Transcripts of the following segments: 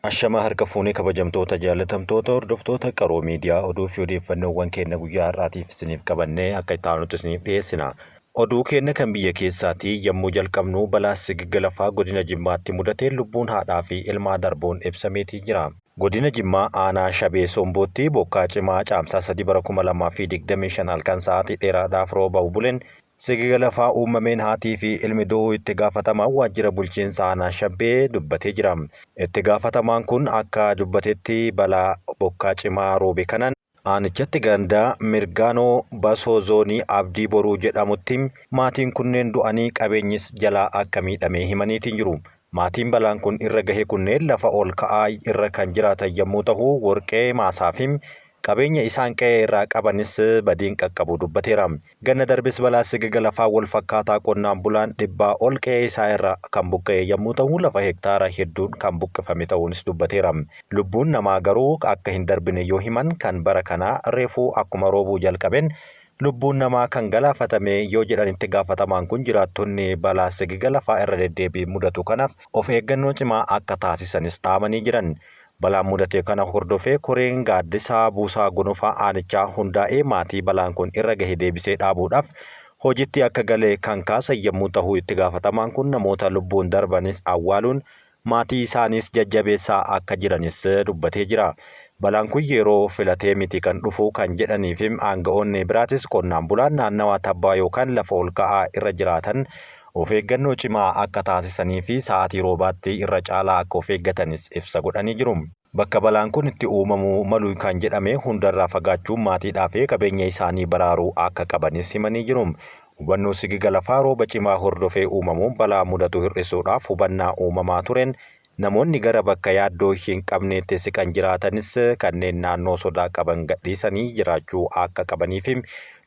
Ashamaa harka fuunee kabajamtoota jaalatamtoota hordoftoota Qaroo Miidiyaa oduu fi odeeffannoowwan keenya guyyaa har'aatiif isiniif qabannee akka itti aanutti isiniif dhiyeessina. Oduu keenya kan biyya keessaatii yommuu jalqabnu balaa sigiga lafaa godina Jimmaatti mudateen lubbuun haadhaa fi ilmaa darbuun ibsameetii jira. Godina Jimmaa aanaa Shabee Sombootti bokkaa cimaa Caamsaa 3 bara 2025 halkan sa'aatii dheeraadhaaf rooba bubuleen Sigiga lafaa uumameen haatii fi ilmi du'uu itti gaafatamaan waajjira bulchiinsa aanaa Shabbee dubbatee jira. Itti gaafatamaan kun akka dubbatetti balaa bokkaa cimaa roobe kanaan aanichatti ganda Mirgaanoo Basoo Zoonii Abdii Boruu jedhamutti maatiin kunneen du'anii qabeenyis jalaa akka miidhame himaniitiin jiru. Maatiin balaan kun irra gahe kunneen lafa ol ka'aa irra kan jiraatan yommuu tahu warqee maasaa fi Qabeenya isaan qe'ee irraa qabanis badiin qaqqabuu dubbateera. Ganna darbes balaa sigiga lafaa walfakkaataa qonnaan bulaan dhibbaa ol qe'ee isaa irraa kan buqqa'e yammuu ta'u, lafa hektaara hedduun kan buqqifame ta'uunis dubbateera. Lubbuun namaa garuu akka hin darbine yoo himan, kan bara kanaa reefuu akkuma roobuu jalqabeen lubbuun namaa kan galaafatame yoo jedhan itti gaafatamaan kun jiraattonni balaa sigiga lafaa irra deddeebiin mudatu kanaaf of eeggannoo cimaa akka taasisanis dhaamanii jiran. Balaa mudate kana hordofee koreen gaaddisaa Buusaa Gonofaa aanichaa hundaa'ee maatii balaan kun irra gahe deebisee dhaabuudhaaf hojitti akka gale kan kaasan yommuu tahu itti gaafatamaan kun namoota lubbuun darbanis awwaaluun maatii isaaniis jajjabeessaa akka jiranis dubbatee jira. Balaan kun yeroo filatee miti kan dhufu kan jedhanii fi aanga'oonni biraatis qonnaan bulaan naannawaa tabbaa yookaan lafa olka'aa irra jiraatan of eeggannoo cimaa akka taasisanii fi sa'aatii roobaatti irra caalaa akka of eeggatanis ibsa godhanii jiru. Bakka balaan kun itti uumamuu malu kan jedhame hundarraa fagaachuun maatiidhaa fi qabeenya isaanii baraaruu akka qabanis himanii jiru. Hubannoo sigiga lafaa rooba cimaa hordofee uumamuun balaa mudatu hir'isuudhaaf hubannaa uumamaa tureen Namoonni gara bakka yaaddoo hin qabneetti siqan jiraatanis kanneen naannoo sodaa qaban gadhiisanii jiraachuu akka qabaniifi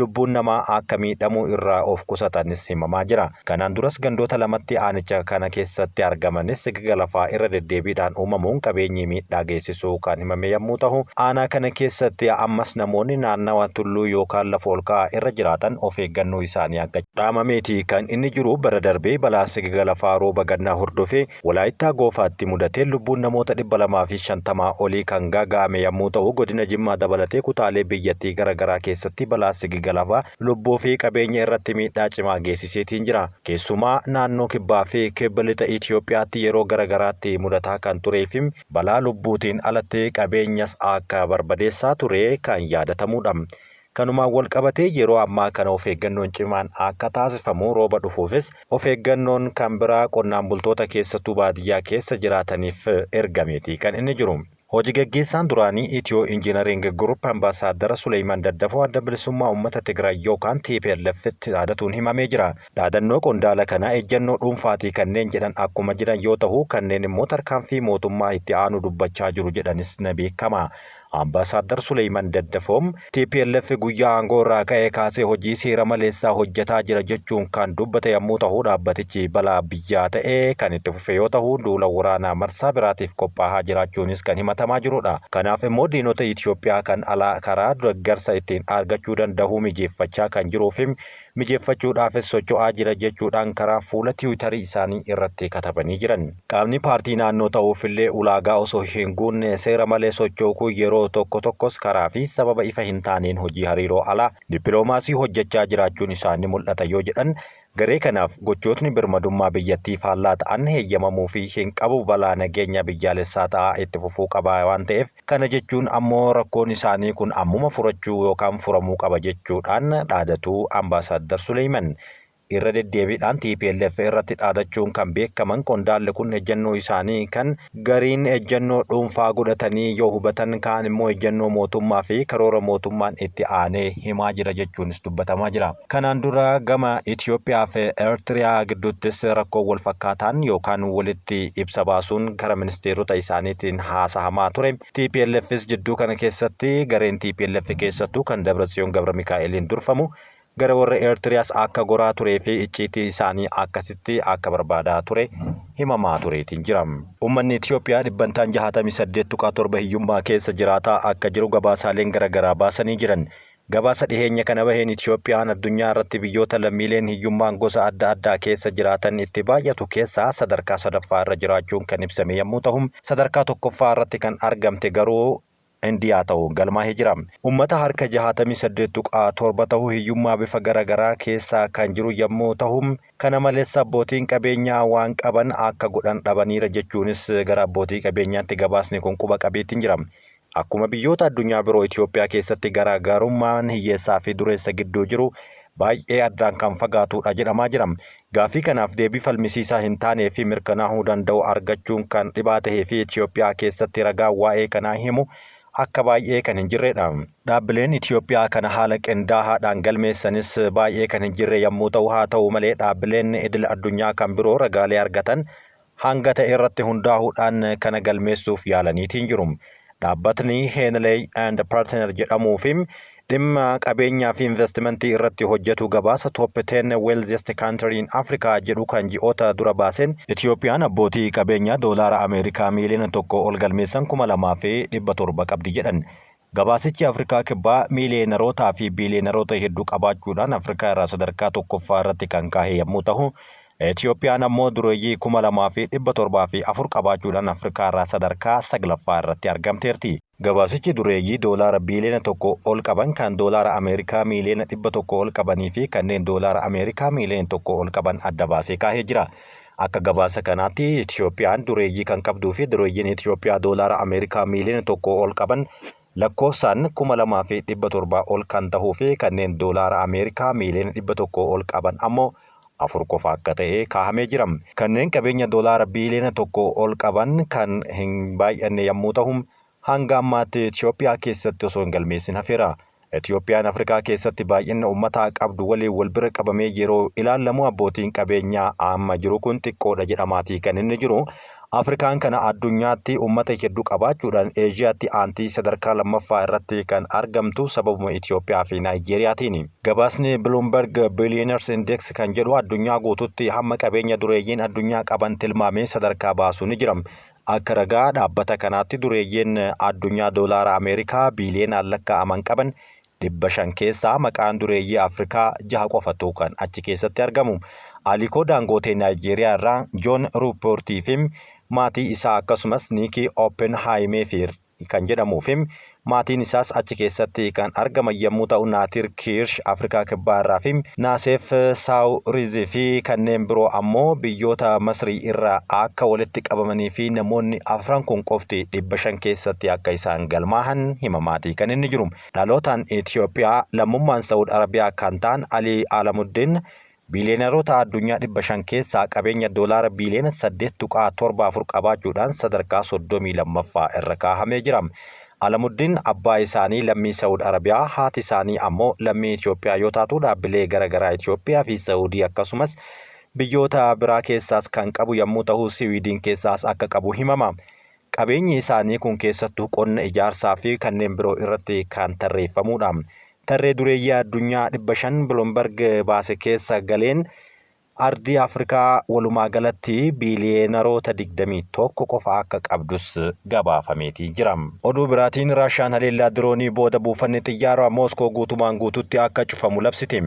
lubbuun namaa akka miidhamu irraa of qusatanis himamaa jira. Kanaan duras gandoota lamatti aanicha kana keessatti argamanis sigiga lafaa irra deddeebiidhaan uumamuun qabeenyi miidhaa geessisuu kan himame yammuu tahu, aanaa kana keessatti ammas namoonni naannawa tulluu yookaan lafa olka'aa irra jiraatan of eeggannoo isaanii akka dhaamameeti kan inni jiru. Bara darbe balaa sigiga lafaa rooba gannaa hordofee Walaayittaa Goofaatti mudateen lubbuun namoota 250 olii kan gaaga'ame yammuu ta'u, Godina Jimmaa dabalatee kutaalee biyyattii gara garaa keessatti balaa sigiga lafaa lubbuu fi qabeenya irratti miidhaa cimaa geessiseetiin jira. Keessumaa naannoo Kibbaa fi Kibba Lixa Itiyoophiyaatti yeroo gara garaatti mudataa kan turee fi balaa lubbuutiin alatti qabeenyas akka barbadeessaa ture kan yaadatamuudha. Kanumaan walqabatee yeroo ammaa kana of eeggannoon cimaan akka taasifamu rooba dhufuufis of eeggannoon kan biraa qonnaan bultoota keessattuu baadiyyaa keessa jiraataniif ergameeti kan inni jiru. Hoji gaggeessaan duraanii Itiyoo Injiinariing Gurup Ambaasaaddara Suleeyman Daddafoo Adda Bilisummaa Uummata Tigraay yookaan TPLFtti dhaadatuun himamee jira. Dhaadannoo qondaala kanaa ejjannoo dhuunfaatii kanneen jedhan akkuma jiran yoo tahu kanneen immoo tarkaanfii mootummaa itti aanu dubbachaa jiru jedhanis ni beekama. Ambaasaaddar Suleeyman Daddafoo, tplf guyyaa aangoo irraa ka'ee kaasee hojii seera maleessaa hojjetaa jira jechuun kan dubbate yammuu tahu, dhaabbatichi balaa biyyaa ta'ee kan itti fufe yoo tahu, duula waraanaa marsaa biraatiif qophaahaa jiraachuunis kan himatamaa jirudha. Kanaaf immoo diinota Itoophiyaa kan alaa karaa deggarsa ittiin argachuu dandahu mijeeffachaa kan jiruu fi mijeeffachuudhaafis socho'aa jira jechuudhaan karaa fuula tiwitarii isaanii irratti katabanii jiran. Qaamni paartii naannoo ta'uufillee ulaagaa osoo hin guunne seera malee socho'u kun yeroo tokko tokkos karaa fi sababa ifa hin taaneen hojii hariiroo alaa, dippiloomaasii hojjechaa jiraachuun isaa ni mul'ata yoo jedhan garee kanaaf gochootni birmadummaa biyyattii faallaa ta'an heeyyamamuufii hin qabu balaa nageenya biyyaalessaa ta'aa itti fufuu qaba waan ta'eef Kana jechuun ammoo rakkoon isaanii kun ammuma furachuu yookaan furamuu qaba jechuudhaan dhaadatu Ambaasaaddar Suleeyman. Irra deddeebiidhaan tplf irratti dhaadachuun kan beekaman qondaalli kun ejjannoo isaanii kan gariin ejjannoo dhuunfaa godhatanii yoo hubatan kaan immoo ejjannoo mootummaa fi karoora mootummaan itti aanee himaa jira jechuunis dubbatamaa jira. Kanaan dura gama Itoophiyaa fi Eertiriyaa gidduuttis rakkoon walfakkaataan yookaan walitti ibsa baasuun kara ministeerota isaaniitiin haasahamaa ture. TPLFs jidduu kana keessatti gareen tplf keessattuu kan Dabratsiyoon Gabramikaa'eliin durfamu gara warra Eertiriyaas akka goraa turee fi icciitii isaanii akkasitti akka barbaadaa ture himamaa tureetiin jira. Ummanni Itoophiyaa dhibbantaan 68.7 hiyyummaa keessa jiraataa akka jiru gabaasaaleen garagaraa baasanii jiran. Gabaasa dhiheenya kana baheen Itiyoophiyaan addunyaa irratti biyyoota lammiileen hiyyummaan gosa adda addaa keessa jiraatan itti baay'atu keessaa sadarkaa sadaffaa irra jiraachuun kan ibsame yommuu ta'u, sadarkaa tokkoffaa irratti kan argamte garuu Indiyaa ta'uun galmaahee jira. Ummata harka 68.7 tahu hiyyummaa bifa gara garaa keessa kan jiru yommuu tahu, kana malees abbootiin qabeenyaa waan qaban akka godhan dhabaniira jechuunis gara abbootii qabeenyaatti gabaasni kun quba qabeetiin jira. Akkuma biyyoota addunyaa biroo Itiyoophiyaa keessatti garaa garummaan hiyyeessaa fi dureessa gidduu jiru baay'ee addaan kan fagaatuudha jedhamaa jira. Gaaffii kanaaf deebii falmisiisaa hin taanee fi mirkanaahuu danda'u argachuun kan dhibaa tahee fi Itiyoophiyaa keessatti ragaan waa'ee kanaa himu akka baay'ee kan hin jirreedha. Dhaabbileen Itiyoophiyaa kana haala qindaahaadhaan galmeessanis baay'ee kan hin jirre yammuu ta'u, haa ta'u malee dhaabbileen idil addunyaa kan biroo ragaalee argatan hanga ta'e irratti hundaahuudhaan kana galmeessuuf yaalaniitiin jiru. Dhaabbatni Henley and Partner jedhamuu fi dhimma qabeenyaa fi investimentii irratti hojjetu gabaasa Top 10 Wealthiest Country in Africa jedhu kan ji'oota dura baaseen Itiyoophiyaan abbootii qabeenyaa doolaara Ameerikaa miiliyoona tokko ol galmeessan 2,700 qabdi jedhan. Gabaasichi Afrikaa Kibbaa miiliyeenarootaa fi biiliyeenaroota hedduu qabaachuudhaan Afrikaa irraa sadarkaa tokkoffaa irratti kan kaahe yammuu tahu, Itiyoophiyaan ammoo dureeyyii 2,704 qabaachuudhaan Afrikaa irraa sadarkaa saglaffaa irratti argamteerti. Gabaasichi dureeyyii doolaara biiliyoona tokko ol qaban, kan doolaara Ameerikaa miiliyoona 100 ol qabanii fi kanneen doolaara Ameerikaa miiliyoona tokko ol qaban adda baasee kaahee jira. Akka gabaasa kanaatti Itiyoophiyaan dureeyyii kan qabduu fi dureeyyiin Itiyoophiyaa doolaara Ameerikaa miiliyoona tokko ol qaban lakkoofsaan 2,700 ol kan tahuu fi kanneen doolaara Ameerikaa miiliyoona 100 ol qaban ammoo 4 qofa akka ta'e kaahamee jira. Kanneen qabeenya doolaara biiliyoona tokko ol qaban kan hin baay'anne yammuu tahu hanga ammaatti Itiyoophiyaa keessatti osoo hin galmeessin hafeera. Itiyoophiyaan Afrikaa keessatti baay'inna ummataa qabdu waliin wal bira qabamee yeroo ilaallamu abbootiin qabeenyaa amma jiru kun xiqqoodha jedhamaatii kan inni jiru. Afrikaan kana addunyaatti ummata heddu qabaachuudhaan Eeshiyaatti aantii sadarkaa lammaffaa irratti kan argamtu sababuma Itiyoophiyaa fi Naayijeeriyaatiini. Gabaasni Bloomberg Billionaires Index kan jedhu addunyaa guututti hamma qabeenya dureeyyiin addunyaa qaban tilmaamee sadarkaa baasu ni jira. Akka ragaa dhaabbata kanaatti dureeyyiin addunyaa doolaara Ameerikaa biiliyoonaan lakkaa'aman qaban 500 keessaa maqaan dureeyyii Afrikaa jaha qofatu kan achi keessatti argamu. Alikoo Daangootee Naayijeeriyaa irraa, Joon Ruuppoortii fi maatii isaa akkasumas Niikii Oppenhaayimee fi kan jedhamuu fi maatiin isaas achi keessatti kan argaman yommuu ta'u, Naatir Kiirsh Afrikaa Kibbaa irraa fi Naaseef Saawuriz fi kanneen biroo ammoo biyyoota Masrii irraa akka walitti qabamanii fi namoonni afran kun qofti 500 keessatti akka isaan galmaahan himamaatii kan inni jiru. Dhalootaan Itiyoophiyaa lammummaan Sa'ud Arabiyaa kan ta'an Alii Alamuddin Biiliyeenaroota addunyaa 500 keessaa qabeenya doolaara biiliyoona 8.74 qabaachuudhaan sadarkaa 32ffaa irra kaahamee jira. Alamuddin abbaa isaanii lammii Sa'ud Arabiyaa, haati isaanii ammoo lammii Itoophiyaa yoo taatu dhaabbilee gara garaa Itoophiyaa fi Sa'udii akkasumas biyyoota biraa keessaas kan qabu yammuu tahu Siwiidin keessaas akka qabu himama. Qabeenyi isaanii kun keessattuu qonna, ijaarsaa fi kanneen biroo irratti kan tarreeffamuudha. Tarree dureeyyii addunyaa 500 Bloomberg baase keessa galeen ardii Afrikaa walumaagalatti biiliyeenaroota 21 qofa akka qabdus gabaafameetii jira. Oduu biraatiin Raashaan haleellaa diroonii booda buufanni xiyyaaraa Mooskoo guutumaan guututti akka cufamu labsite.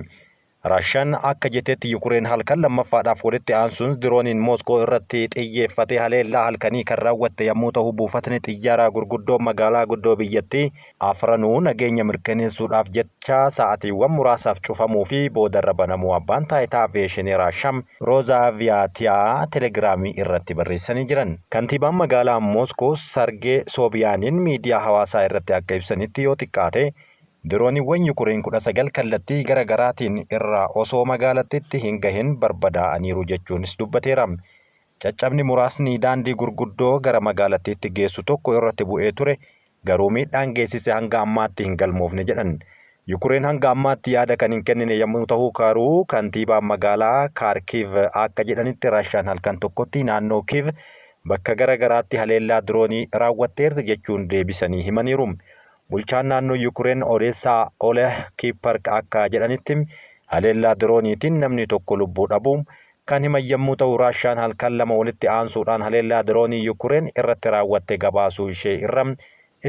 Raashaan akka jettetti Yukureen halkan lammaffaadhaaf walitti aansuun dirooniin Mooskoo irratti xiyyeeffatee haleellaa halkanii kan raawwatte yammuu tahu buufatni xiyyaaraa gurguddoon magaalaa guddoo biyyattii afranuu nageenya mirkaneessuudhaaf jecha sa'atiiwwan muraasaaf cufamuu fi boodarra banamuu abbaan taayitaa Aviyeeshinii Raashaa Roozaviyaatiyaa Telegiraamii irratti barreessanii jiran. Kantiibaan magaalaa Mooskoo Sargee Soobiyaanin miidiyaa hawaasaa irratti akka ibsanitti yoo xiqqaate Dirooniiwwan Yukureen 19 kallattii gara garaatiin irraa osoo magaalattitti hin gahin barbadaa'aniiru jechuunis dubbateera. Caccabni muraasni daandii gurguddoo gara magaalattiitti geessu tokko irratti bu'ee ture, garuu miidhaan geessise hanga ammaatti hin galmoofne jedhan. Yukureen hanga ammaatti yaada kan hin kennine yommuu tahu garuu kantiibaan magaalaa Kaarkiiv akka jedhanitti Raashaan halkan tokkotti naannoo Kiiv bakka gara garaatti haleellaa diroonii raawwatteerti jechuun deebisanii himaniiru. Bulchaan naannoo Yukureen Odeessaa Oleh Kiippark akka jedhanitti haleellaa dirooniitiin namni tokko lubbuu dhabuu kan himan yommuu ta'u Raashaan halkan lama walitti aansuudhaan haleellaa diroonii Yukureen irratti raawwatte gabaasuu ishee irra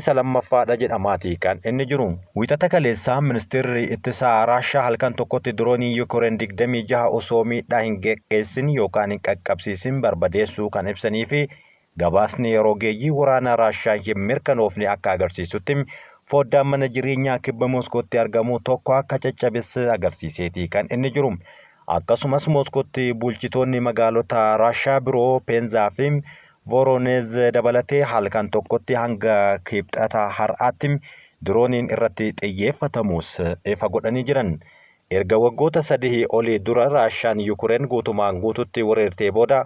isa lammaffaadha jedhamaati kan inni jiru. Wiixata kaleessaa ministeerri ittisaa Raashaa halkan tokkotti diroonii Yukureen 26 osoo miidhaa hin geggeessin yookaan hin qaqqabsiisin barbadeessuu kan ibsanii fi gabaasni rogeeyyii waraanaa Raashaa hin mirkanoofne akka agarsiisutti foddaan mana jireenyaa kibba Mooskootti argamu tokko akka caccabesse agarsiiseeti kan inni jiru. Akkasumas Mooskootti bulchitoonni magaalota Raashaa biroo Peenzaa fi Vooroneez dabalatee halkan tokkotti hanga Kibxata har'aatti dirooniin irratti xiyyeeffatamus ifa godhanii jiran. Erga waggoota 3 olii dura Raashaan Yukureen guutumaan guututti weerartee booda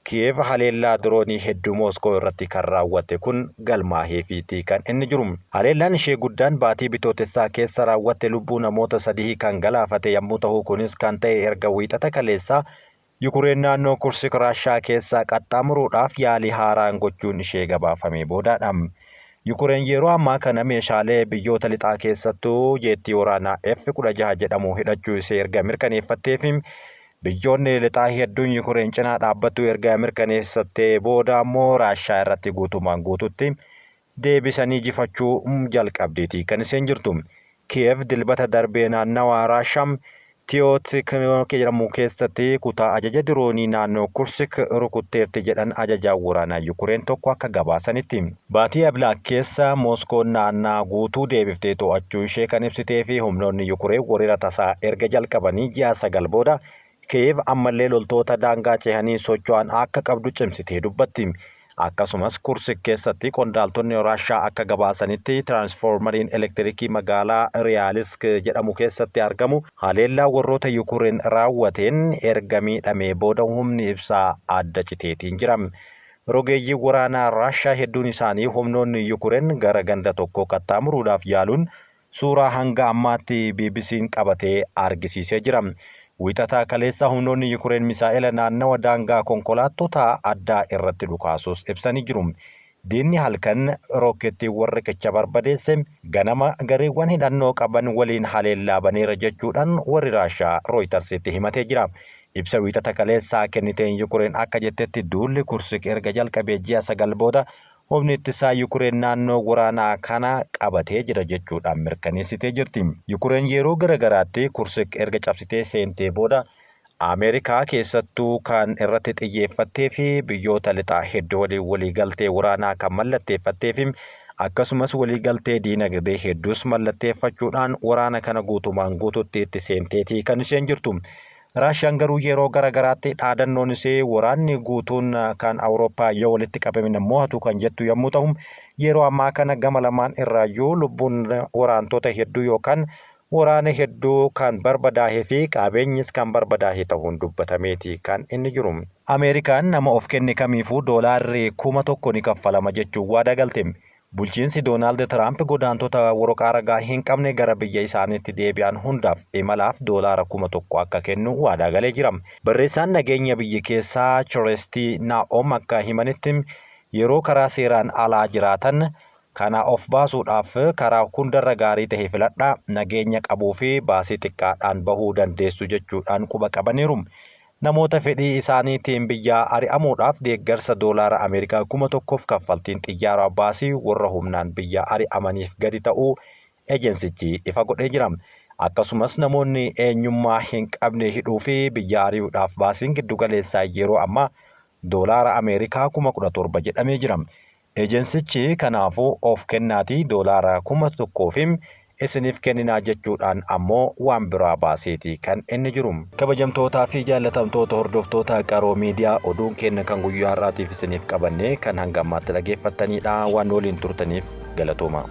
Kiyev haleellaa diroonii hedduu Mooskoo irratti kan raawwatte kun galmaaheefiiti kan inni jiru. Haleellaan ishee guddaan baatii Bitootessaa keessa raawwatte lubbuu namoota 3 kan galaafate yommuu ta'u, kunis kan ta'e erga Wiixata kaleessaa Yukureen naannoo Kursik Raashaa keessa qaxxaamuruudhaaf yaalii haaraan gochuun ishee gabaafamee boodaadha. Yukureen yeroo ammaa kana meeshaalee biyyoota lixaa keessattuu jeettii waraanaa F-16 jedhamu hidhachuu ishee erga mirkaneeffattee fi biyyoonni lixaa hedduun Yukureen cinaa dhaabbattuu erga mirkaneessattee booda ammoo Raashaa irratti guutumaan guututti deebisanii jifachuu jalqabdeeti kan isheen jirtu. Kiyev Dilbata darbee naannawaa Raashaa Tiyootiknook jedhamu keessatti kutaa ajaja diroonii naannoo Kursik rukutteerti jedhan ajajaan waraanaa Yukureen tokko akka gabaasanitti. Baatii Eblaa keessa Mooskoon naannaa guutuu deebiftee to'achuu ishee kan ibsitee fi humnoonni Yukureen weerara tasaa erga jalqabanii ji'a 9 booda Kiyev ammallee loltoota daangaa cehanii socho'an akka qabdu cimsitee dubbatti. Akkasumas Kursik keessatti qondaaltonni Raashaa akka gabaasanitti tiraansfoormariin elektirikii magaalaa Riyaalisk jedhamu keessatti argamu haleellaa warroota Yukureen raawwateen erga miidhamee booda humni ibsaa adda citeetiin jira. Rogeeyyiin waraanaa Raashaa hedduun isaanii humnoonni Yukureen gara ganda tokko qaxxaamuruudhaaf yaaluun suuraa hanga ammaatti BBC'n qabatee argisiisee jira. Wiixataa kaleessa humnoonni Yukureen misaa'ela naannawa daangaa konkolaattota addaa irratti dhukaasuus ibsanii jiru. Diinni halkan rookkeettiiwwan riqicha barbadeesse, ganama gareewwan hidhannoo qaban waliin haleellaa baneera jechuudhaan warri Raashaa Rooytarsitti himatee jira. Ibsa Wiixata kaleessaa kenniteen Yukureen akka jettetti duulli Kursik erga jalqabee ji'a 9 booda humni ittisaa Yukureen naannoo waraanaa kana qabatee jira jechuudhaan mirkaneessitee jirti. Yukureen yeroo garagaraatti Kursik erga cabsitee seentee booda Ameerikaa keessattuu kan irratti xiyyeeffattee fi biyyoota lixaa hedduu waliin waliigaltee waraanaa kan mallatteeffattee fi akkasumas waliigaltee diinagdee hedduus mallatteeffachuudhaan waraana kana guutumaan guututti itti seenteetii kan isheen jirtu. Raashiyaan garuu yeroo garagaraatti dhaadannoon ishee waraanni guutuun kan Awurooppaa yoo walitti qabame mo'atu kan jettu yommuu ta'u, yeroo ammaa kana gama lamaan irraayyuu lubbuun waraantota hedduu yookaan waraana hedduu kan barbadaahee fi qabeenyis kan barbadaahee ta'uun dubbatameeti kan inni jiru. Ameerikaan nama of kenne kamiifuu doolaarri 1000 ni kaffalama jechuun waadaa galte. Bulchiinsi Doonaald Tiraamp godaantota waraqaa ragaa hin qabne gara biyya isaaniitti deebi'an hundaaf imalaaf doolaara 1000 akka kennu waadaa galee jira. Barreessaan nageenya biyya keessaa Kiristii Naa'om akka himanitti yeroo karaa seeraan alaa jiraatan kana of baasuudhaaf karaa hundarra gaarii ta'e filadhaa, nageenya qabuu fi baasii xiqqaadhaan bahuu dandeessu jechuudhaan quba qabaniiru. Namoota fedhii isaaniitiin biyyaa ari'amuudhaaf deeggarsa doolaara Ameerikaa 1000f kaffaltiin xiyyaaraa baasii warra humnaan biyya ari'amaniif gadi ta'uu ejensichi ifa godhee jira. Akkasumas namoonni eenyummaa hin qabne hidhuu fi biyya ari'uudhaaf baasiin giddugaleessaa yeroo ammaa doolaara Ameerikaa 17,000 jedhamee jira. Ejensichi kanaafuu of kennaatii doolaara 1000 fi isiniif kenninaa jechuudhaan ammoo waan biraa baaseeti kan inni jiru. Kabajamtootaa fi jaallatamtoota hordoftoota Qaroo Miidiyaa, oduun keenya kan guyyaa har'aatiif isiniif qabanne kan hanga ammaatti dhageeffattanidha. Waan waliin turtaniif galatooma.